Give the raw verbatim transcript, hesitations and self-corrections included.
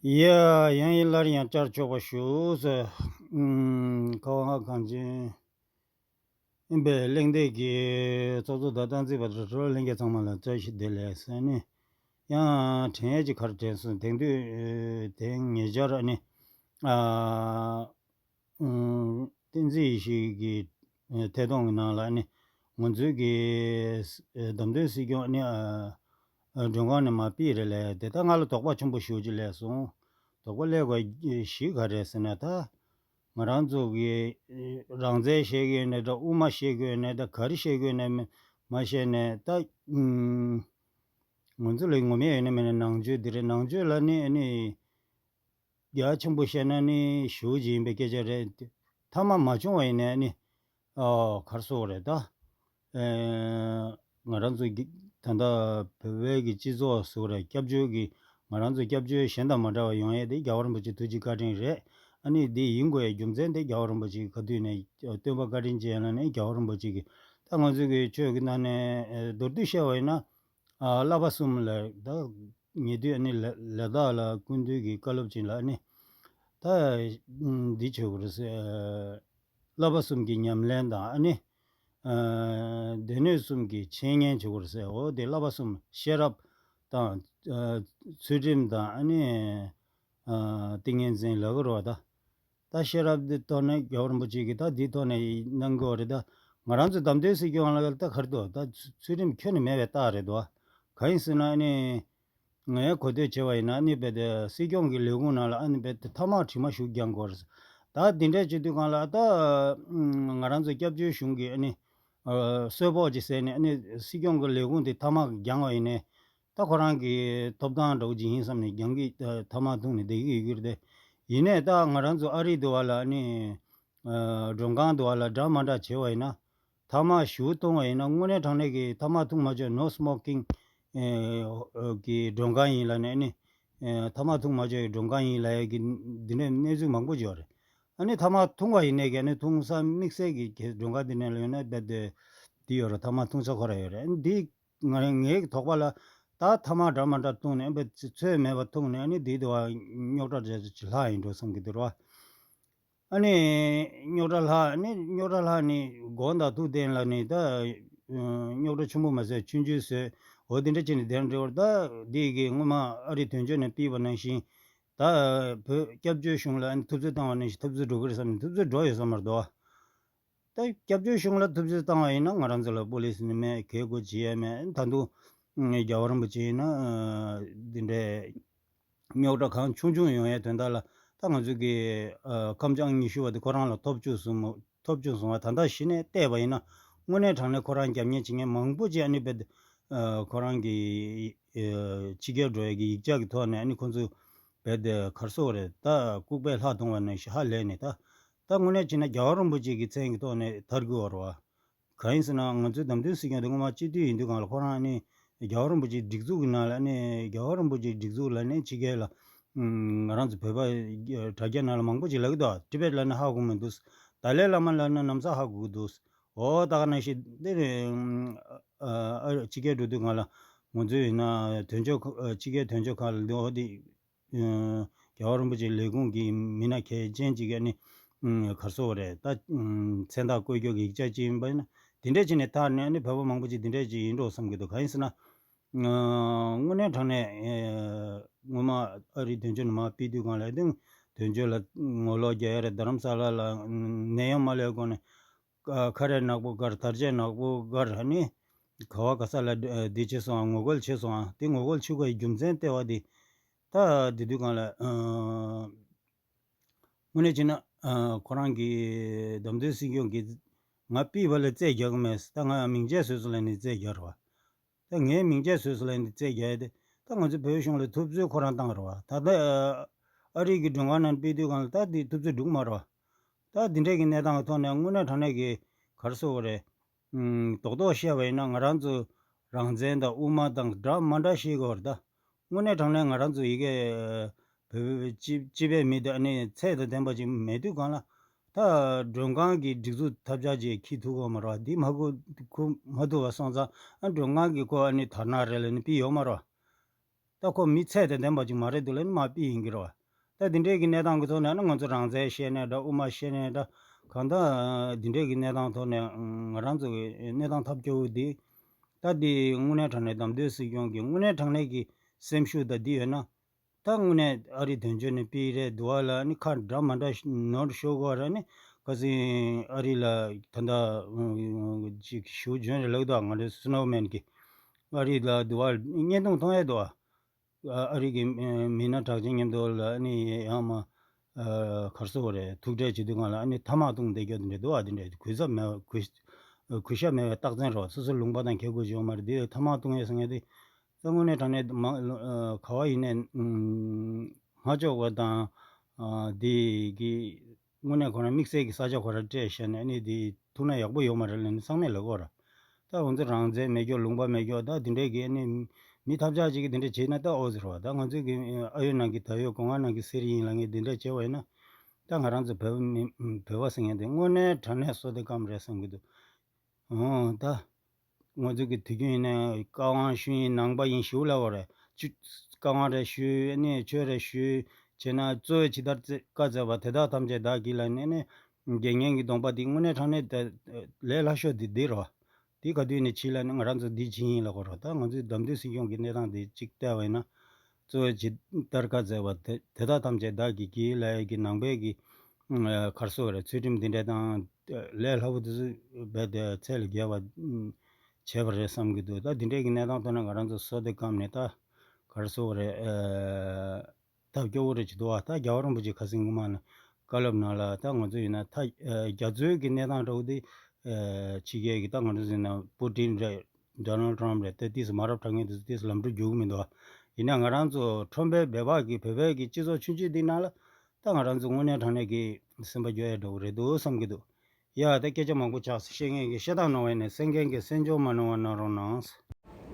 ཡ། ཡང་ཡིན་སླར་ཡང་བཅར་ཆོག་པ་ཞུ་ཟེར། ཨུམ། ཁ་བ་ང་གངས་ཅན་ཨིན་པའི་གླེང་སྟེགས་ཀྱི་ཚོགས་གཙོ་དང་སྟངས་འཛིན་པ་དང་གྲོགས་ལྷན་རྒྱས་ཚང་མ་ལ་བཀྲ་ཤིས་བདེ་ལེགས་ཟེར་ནས། ཡང་དྲན་ཡས་ཀྱི་ཁར་དྲན་སོང་། དེང་དུས་དེང་ཉེ་ཆར་ནི། ཨ། ཨུམ། བསྟན་འཛིན་ཡེ་ཤེས་ཀྱི་ཨ་ཐད་གཏོང་གི་ནང་ལ་ནི་ང་ཚོའི་གི་ཨ་བདམས་ཐོན་སྲིད་སྐྱོང་ནི་ཨ་ཨ་མགྲོན་ཁང་ནས་མར་ཕུད་རེད་ལབ། དེ་ལྟར་ང་ལ་དོགས་པ་ཆེན་པོ་ཞེ་པོ་ཅིག་སླེབས་སོང་། དོགས་པ་སླེབས་དགོས་གཞི་ག་རེ་རེད་ཟེར་ན། ད་ང་རང་ཚོ་གི་ཨ་རང་བཙན་བཤད་ཀྱི་ཡོད་ནའི་འདྲ། དབུ་མ་བཤད་ཀྱི་ཡོད་ནའི་འདྲ། ག་རེ་བཤད་ཀྱི་ཡོད་ནའི་མ་མ་བཤད་ནའི་ད་ཨུམ་ང་ཚོ་ལ་ངོམ་ཡས་ཡོད་ན་མེད་ན་ནང་ཆོས་འདི་རེད། ནང་ཆོས་ལ་ནི་ཨ་ནི། རྒྱ་ཆེན་པོ་བཤད་ན་ནི་ཞེ་པོ་ཅིག་ཡིན་པའི་སྐད་ཆ་རེད། མཐའ་མ་མ་བྱུང་བ་ཡིན་ནའི་ནི། ཨོ། ག་རེ་ཟེར་དགོས་རེད་ད། ཨེ། ང་རང་ཚོ་གི་ད་ལྟ་བོད་པའི་གི་སྤྱི་ཚོགས་ཟེར་དགོས་རེད། སྐྱབས་བཅོལ་གི་ང་རང་ཚོ་སྐྱབས་བཅོལ་གཞན་དང་མ་འདྲ་བ་ཡོང་ཡས་དེ་རྒྱལ་བ་རིན་པོ་ཆེ་ཐུགས་རྗེ་བཀའ་དྲིན་རེད། ཨ་ནི་འདི་ཡིན་དགོས་ཡའི་རྒྱུ་མཚན་དེ་རྒྱལ་བ་རིན་པོ་ཆེ་གི་ག་དུས་ནས་སྟོན་པ་བཀའ་དྲིན་ཅན་ལ་ནི་རྒྱལ་བ་རིན་པོ་ཆེ་གི་ད་ང་ཚོ་གི་ཆོས་ཀྱི་ནང་ནས་ཨེ་མདོར་བསྡུས་བཤད་པ་ཡིན་ན། ཨ། བསླབ་པ་གསུམ་ལ་ད་ཉེ་དུས་ཨ་ནི་ལ་ལ་དྭགས་ལ་སྐུ་མདུན་གྱི་བཀའ་སློབ་ཅིག་ལ་ཨ་ནི་ད་འདི་བྱེད་དགོས་རེད་ཟེར། བསླབ་པ་གསུམ་གྱི་ཉམས་ལེན་དང་ཨ་ནི་ཨ་སྡེ་སྣོད་གསུམ་གྱི་འཆད་ཉན་བྱེད་དགོས་རེད་ཟེར། འོ་དེ་བསླབ་པ་གསུམ། ཤེས་རབ་དང་ཨ་ཚུལ་ཁྲིམས་དང་ཨ་ནི་ཨ་ཏིང་ངེ་འཛིན་ལབ་ཀྱི་རེད་པ། ད། ད་ཤེས་རབ་འདི་ཐོག་ནས་རྒྱལ་བ་རིན་པོ་ཆེ་གིས་ད་འདིའི་ཐོག་ནས་གནང་གི་ཡོད་རེད། ད་ང་རང་ཚོ་བདམས་ཐོན་སྲིད་སྐྱོང་ལ་ད་ག་རེ་འདུག་ད་ཚུལ་ཁྲིམས་ཁྱོན་ནས་མེད་པའི་རྟགས་རེད་འདུག་གང་ཡིན་ཟེར་ན་ཨ་ནི། ངས་གོ་ཐོས་བྱས་པ་ཡིན་ན་ཨ་ནི་རྦད་དེ་སྲིད་སྐྱོང་གི་ལས་ཁུངས་ནང་ལ་ཨ་ནི་རྦད་དེ་ཐ་མག་དྲི་མ་ཞིག་རྒྱག་དགོས་རེད། ད་འདི་འདྲ་བྱེད་དུས་སྒང་ལ་ད་ང་རང་ཚོ་སྐྱབས་བཅོལ་གཞུང་གིས་ཨ་ནི་གསོལ་ཕོགས་ཅིག་ཟེར་ནས་ཨ་ནི་སྲིད་སྐྱོང་གི་ལས་ཁུངས་དེ་ཐ་མག་བརྒྱངས་པ་ཡིན་ནའི། ད་ཁོ་རང་གི་ཐོབ་ཐང་འདྲ་བོ་ཅིག་ཡིན་བསམ་ནས་རྒྱང་གི་ཐ་མག་འཐུང་ནས་བསྡད་ཀྱི་ཡོད་ཀྱི་རེད་དེ། ཡིན་ནའི་ད་ང་རང་ཚོ་ཨ་རི་འདི་བ་ལ་ནི་མགྲོན་ཁང་འདི་བ་ལ་འདྲ་མ་འདྲ་བྱས་པ་ཡིན་ན། ཐ་མག་ཞུ་གཏོང་བ་ཡིན་ན་དངོས་གནས་དྲང་གནས་ཀྱི་ཐ་མག་འཐུང་མ་ཆོག No smoking གི་མགྲོན་ཁང་ཡིན་ལབ་ནས་ནི། ཐ་མག་འཐུང་མ་ཆོག་གི་མགྲོན་ཁང་ཡིན་ལབ་ཡ་གི་འདི་འདྲའི་གནས་ཚུལ་མང་པོ་ཅིག་ཡོད་རེད། ཨ་ནི་ཐ་མག་འཐུང་བ་ཡིན་ནའི་ག་ནས་འཐུང་ས་དམིགས་བསལ་གྱི་མགྲོན་ཁང་འདི་ནས་ལ་ཡོད་ན་རྦད་དེ་འདི་ཡོད་རེད། ཐ་མག་འཐུང་ས་ཁོ་རང་ཡོད་རེད། ཨ་ནི་འདི། ང་རང་ངའི་དོགས་པ་ལ། ད་ཐ་མག་འདྲ་མ་འདྲ་བཏུང་ནས་ཨ་ནི་ཚོད་མེད་པ་བཏུང་ནས་ཨ་ནི་དེའི་དུ་བ་རྙོག་དྲ་རེ་ཅིག་ལྷག་ཡིན་འགྲོ་བསམ་གྱི་འདུག་ར། ཨ་ནི་རྙོག་དྲ་ལྷག་ཨ་ནི་རྙོག་དྲ་ལྷག་ནི་དགོངས་དག་ཐུགས་བདེན་ལ་ནི་ད་རྙོག་དྲ་ཆེན་པོ་མ་ཟད་ཆུང་ཆུང་བཟོས། འོ་དེ་འདྲ་བྱས་ནས་བདེན་འགྲོ་བར། ད་དེ་གི་སྔོན་མ་ཨ་རི་དོན་གཅོད་ནས་ཕུད་པ་ནང་བཞིན། ད་བོད་སྐྱབས་བཅོལ་གཞུང་ལ་ཨ་ནི་ཐུབ་ཚོད་བཏང་བ་ནང་བཞིན་ཐུབ་ཚོད་འགྲོ་གི་རེད་བསམ་ནས་ཐུབ་ཚོད་འགྲོ་ཡོད་ས་མ་རེད་དོ། ད་སྐྱབས་བཅོལ་གཞུང་ལ་ཐུབ་ཚོད་བཏང་བ་ཡིན་ན་ང་རང་ཚོ་ལ་པོ་ལི་སི་ནི་མེད། གལ་དགོས་བྱེད་ཡ་མེད། ད་དུང་རྒྱལ་བ་རིན་པོ་ཆེ་ཡིན་ན་འདི་འདྲའི་རྙོག་དྲ་གང་ཆུང་ཆུང་ཡོང་ཡའི་དོན་དག་ལ་ད་ང་ཚོ་གི་ཁམས་བྱང་ཉི་ཤུ་བ་དེ་ཁོ་རང་ལ་ཐོབ་བཅུག་སོང་། ཐོབ་བཅུག་སོང་བ་ད་ལྟ་གཞི་ནས་བལྟས་པ་ཡིན་ན་དངོས་གནས་དྲང་གནས་ཁོ་རང་རྒྱབ་གཉེར་བྱེད་མཁན་མང་པོ་ཅིག་ཨ་ནི་རྦད་ཁོ་རང་གི་ཕྱི་རྒྱལ་འགྲོ་ཡ་གི་ཡིག་ཆ་གི་ཐོག་ནས་ཨ་ནི་ཁོ་ཚོ་རྦད་དེ་ག་རེ་ཟེར་དགོས་རེད། ད་ལྐུགས་པས་ལྷ་མཐོང་བ་ནང་བཞིན་ཧ་ལས་ནས་ད། ད་དངོས་གནས་བྱས་ན་རྒྱལ་བ་རིན་པོ་ཆེ་གི་མཚན་གྱི་ཐོག་ནས་དར་དགོས་པ་རེད་བ། གང་ཡིན་ཟེར་ན་ང་ཚོའི་བདམས་ཐོན་སྲིད་སྐྱོང་དེ་སྔོན་མ་སྤྱི་འཐུས་ཡིན་དུས་སྒང་ལ་ཁོ་རང་ནི་རྒྱལ་བ་རིན་པོ་ཆེའི་སྒྲིག་འཛུགས་ཀྱི་ནང་ལ་ནི་རྒྱལ་བ་རིན་པོ་ཆེའི་སྒྲིག་འཛུགས་ལ་ནི་ཕྱི་རྒྱལ་ལ་ང་རང་ཚོ་བོད་པ་དྲ་རྒྱ་ནང་ལ་མང་པོ་ཅིག་ལབ་ཀྱི་འདུག་ཊི་བེཊ་ལབ་ན་ཧ་གོ་མི་འདུག་ཏཱ་ལའི་བླ་མ་ལབ་ན་ལམ་སང་ཧ་གོ་གི་འདུག་འོ་ད་ག་ནང་བཞིན་འདི་རེད། ཨ་ཕྱི་རྒྱལ་འགྲོ་དུས་སྒང་ལ་ང་ཚོའི་ཡིན་ན་དོན་གཅོད་ཁང་ཕྱི་རྒྱལ་དོན་གཅོད་ཁང་ལ་འདི་འོ་འདི། རྒྱལ་བ་རིན་པོ་ཆེའི་ལས་ཁུངས་ཀྱི་མི་སྣ་གལ་ཆེན་ཅིག་གིས་ནི་ག་རེ་ཟེར་དགོས་རེད། ད་མཚན་རྟགས་བཀོད་རྒྱུ་གི་ཡིག་ཆ་ཅིག་ཡིན་པ་ཡིན་ན་དེ་འདྲས་བྱས་ནས་ད་ནི་ནི་བོད་པ་མང་པོ་ཅིག་དེ་འདྲས་ཅིག་ཡིན་འགྲོ་བསམ་གྱི་འདུག་གང་ཡིན་ཟེར་ན། དངོས་གནས་དྲང་གནས་སྔོན་མ་ཨ་རིའི་དོན་གཅོད་ནས་མར་ཕུད་དུས་སྒང་ལ་དེ་དོན་གཅོད་ལ་ངོ་ལོག་རྒྱག་ཡ་རེད། རྡ་རམ་ས་ལ་ལ་ནད་ཡམས་མ་སླེབས་གོང་ནས། ཁ་རས་ནག་པོ་དཀར། དར་ཆས་ནག་པོ་དཀར། ཨ་ནི་ག་བ་ག་ས་ལ་འདི་བྱས་སོང་ཨ། ངོ་རྒོལ་བྱས་སོང་ཨ། དེ་ངོ་རྒོལ་བྱེད་དགོས་རྒྱུ་མཚན་ལྟེ་བ་དེ་ད་དེ་དུས་སྒང་ལ་དངོས་གནས་བྱས་ན་ཁོ་རང་གི་བདམས་ཐོན་སྲིད་སྐྱོང་གི་ང་ཕུད་པ་ལ་རྩོད་རྒྱག་གི་མེད། ད་ང་མིང་ཆད་བཟོས་སོང་ལབ་ནས་རྩོད་རྒྱག་རེད་བ། ད་ངའི་མིང་ཆད་བཟོས་སོང་ལབ་ནས་རྩོད་རྒྱག་ཡ་དེ་ད་ང་ཚོ་བོད་གཞུང་ལ་ཐུབ་ཚོད་ཁོ་རང་བཏང་རེད་བ། ད་ལྟ་ཨ་རི་གི་མགྲོན་ཁང་ནང་ཕུད་དུས་སྒང་ལ་ད་དེ་ཐུབ་ཚོད་འགྲིག་མ་རེད་བ། ད་འདི་འདྲས་ཀྱི་གནས་སྟངས་ཀྱི་ཐོག་ནས་དངོས་གནས་དྲང་གནས་ཀྱི་ག་རེ་ཟེར་དགོས་རེད། ཨུམ། རྡོག་རྡོག་བཤད་པ་ཡིན་ན་ང་རང་ཚོ་རང་བཙན་དང་དབུ་མ་དང་འདྲ་མ་འདྲ་བཤད་དགོས་རེད་ད། དངོས་གནས་དྲང་གནས་ང་རང་ཚོ་ཡི་གེ་བོད་བོད་སྤྱི་སྤྱི་པའི་མི་དང་ཨ་ནི་ཚད་དང་ལྡན་པ་ཅིག་མེད་དུས་སྒང་ལ་ད་མགྲོན་ཁང་གི་སྒྲིག་འཛུགས་ཐབས་ཆག་ཅིག་འཁྱེར་ཐུབ་ཀྱི་མ་རེད་བ། འདི་མ་ཁུར་ཁུར་མ་ཐུབ་པ་སོང་ཙང་ཨ་མགྲོན་ཁང་གི་ཁོ་ཨ་ནི་དར་ནག་རེད་ལབ་ནས་ཕུད་ཡོད་མ་རེད་བ། ད་ཁོ་མི་ཚད་དང་ལྡན་པ་ཅིག་མ་རེད་འདུག་ལབ་ནས་མར་ཕུད་ཡིན་གྱི་རེད་བ། ད་འདི་འདྲའི་གི་གནས་སྟངས་ཀྱི་ཐོག་ནས་ནི་ང་ཚོ་རང་བཙན་བཤད་ནས་འདྲ། དབུ་མ་བཤད་ནས་འདྲ། གང་ལྟར་འདི་འདྲའི་གི་གནས་སྟངས་ཐོག་ནས་ང་རང་ཚོ་གི་གནས་སྟངས་ཐབས་སྐྱོ་བོ་འདི། ད་འདི་དངོས་གནས་དྲང་གནས་བདམས་ཐོན་སྲིད་སྐྱོང་གི་དངོས་གནས་དྲང་གནས་ཀྱི་སེམས་ཤུགས་ད་འདི་ཡོད་ན། ད་དངོས་གནས་ཨ་རི་དོན་གཅོད་ནས་ཕུད་རེད་འདུག་བ་ལ་ནི་ཁ་འདྲ་མ་འདྲ་ནོར་ཤོར་གོ་ར་ནི། ཁ་སང་ཨ་རི་ལ་ད་ལྟ་ཅིག་ཞུ་འཇོན་རེད་ལབ་འདུག་ང་ཚོ་སི་ནོ་མན་གྱི་ཨ་རི་ལ་འདུག་བ་བརྙན་ཐུང་མཐོང་ཡས་འདུག་བ། ཨ་རི་གི་མི་སྣ་གྲགས་ཅན་མཉམ་དུ་ལ་ནི་ཡང་མ་གར་སོ་རེད། ཐུག་འཕྲད་བྱེད་དུས་སྒང་ལ་ནི་ཐ་མག་བཏུང་བསྡད་རྒྱུ་དེ་འདྲ་འདུག་བ། དེ་འདྲ་གུས་ཞབས་མེད་པ་གུས་གུས་ཞབས་མེད་པའི་རྟགས་མཚན་རེད་བ། སོ་སོ་ལུང་པ་དང་ཁྱད་པར་ཅིག་ཡོད་མ་རེད། དེ་ཐ་མག་བཏུང་ཡས་ཟེར་མཁན་དེ། ད་དངོས་གནས་དྲང་གནས་མ་ག་བ་ཡིན་ནའི་སྔ་ཕྱོགས་པ་དང་དེ་གི་དངོས་གནས་ཁོ་རང་དམིགས་བསལ་གྱི་ས་ཆ་ཁོ་རང་སྤྲད་བཞག་ནས་ཨ་ནི་དེ་ཐུག་ན་ཡག་པོ་ཡོད་མ་རེད་ལབ་ནས་ཚང་མས་ལབ་ཀྱི་ཡོད་རེད། ད་ང་ཚོ་རང་བཙན་མེད་ཀྱོག་ལུང་པ་མེད་ཀྱོག་ད་དེ་འདྲས་ཀྱི་ཨ་ནི་མི་ཐབས་ཆག་ཅིག་གིས་དེ་འདྲས་བྱས་ན་ད་ཨོ་ཟེར་བ། ད་ང་ཚོ་གི་ཨ་ཡོད་ནང་གི་ད་ཡོད་སྒོ་ང་ནང་གི་གསེར་ཡིན་ལབ་མཁན་དེ་འདྲས་བྱས་པ་ཡིན་ན། ད་ང་རང་ཚོ་བོད་པ་མི་བོད་པ་ཟེར་མཁན་དེ་དངོས་གནས་དྲང་གནས་བསོད་བདེ་སྐམ་རེད་བསམ་གྱི་འདུག་ཨོ་ད། ང་ཚོ་གི་དུས་རྒྱུན་ཡིན་ན་བཀའ་དབང་ཞུ་ཡིན་ནང་པ་ཡིན་ཞུ་ལབ་པ་རེད། ཅི་བཀའ་དབང་རེ་ཞུ་ཨ་ནི་ཆོས་རེ་ཞུ་བྱས་ན་གཙོ་བོ་ཇི་ལྟར་བཀའ་སྩལ་པ་དེ་དག་ཐམས་ཅད་བདག་གིས་ལབ་ནས་ནི་དགེ་བསྙེན་གྱི་སྡོམ་པ་འདི་དངོས་གནས་དྲང་གནས་དེ་ལས་སླ་ཤོས་འདི་འདི་རེད་བ། འདི་ག་དུས་ནས་བྱས་ལབ་ནས་ང་རང་ཚོ་འདི་བྱེད་ཡིན་ལབ་དགོས་རེད། ད་ང་ཚོའི་བདམས་ཐོན་སྲིད་སྐྱོང་གི་གནས་སྟངས་འདི་གཅིག་བལྟས་པ་ཡིན་ན། གཙོ་བོ་ཇི་ལྟར་བཀའ་སྩལ་པ་དེ་དེ་དག་ཐམས་ཅད་བདག་གིས་བགྱིས་ལབ་ཡས་ཀྱི་ནང་པའི་གི་གར་སོ་རེད། ཚུལ་ཁྲིམས་འདི་འདྲ་དང་ལས་སླ་པོ་དེ་ཚོ་རྦད་དེ་ཚད་ལས་བརྒལ་བ་བྱས་པ་རེད་བསམ་གྱི་འདུག་ད་འདི་འདྲའི་གི་གནས་སྟངས་ཐོག་ན་ང་རང་ཚོ་བསོད་བདེ་སྐམ་ནས་ད་གར་སོ་རེད། ཐབས་སྐྱོ་བོ་རེད་ཅིག་འདུག་བ། ད་རྒྱལ་བ་རིན་པོ་ཆེ་ཁ་སང་སྔོན་མ་ནས་བཀའ་སློབ་ནང་ལ་ད་ང་ཚོ་ཡིན་ན་ད་རྒྱ་མཚོའི་གི་གནས་སྟངས་འདྲ་བོ་དེ་ཕྱི་རྒྱལ་གྱི་ད་ང་ཚོ་ཡིན་ན་པུ་ཏིན་རེད། ཌོ་ནལ་ཊམ་རེད། དེ་ཏིས་མ་རབས་དྲག་ངན་དེ་ཚོ་ཏིས་ལམ་འགྲོ་རྒྱུག་གི་མི་འདུག་ཡིན་ན་ང་རང་ཚོ་ཁྲོན་པའི་སྦལ་པ་གི་བོད་པའི་གི་སྤྱི་ཚོགས་ཆུང་ཆུང་འདི་ནང་ལ་ད་ང་རང་ཚོ་དངོས་གནས་དྲང་གནས་ཀྱི་སེམས་པ་སྐྱོ་ཡ་འགྲོ་གི་རེད་འདུག་བསམ་གྱི་འདུག་ཡ་ད་སྐད་ཆ་མང་པོ་ཆགས་སོང་། བཤད་མཁན་གྱི་བཤད་སྟངས་ནོར་བས་ནས་གསན་མཁན་གྱི་གསན་སྦྱོར་མ་ནོར་བ་གནང་རོགས་གནང་།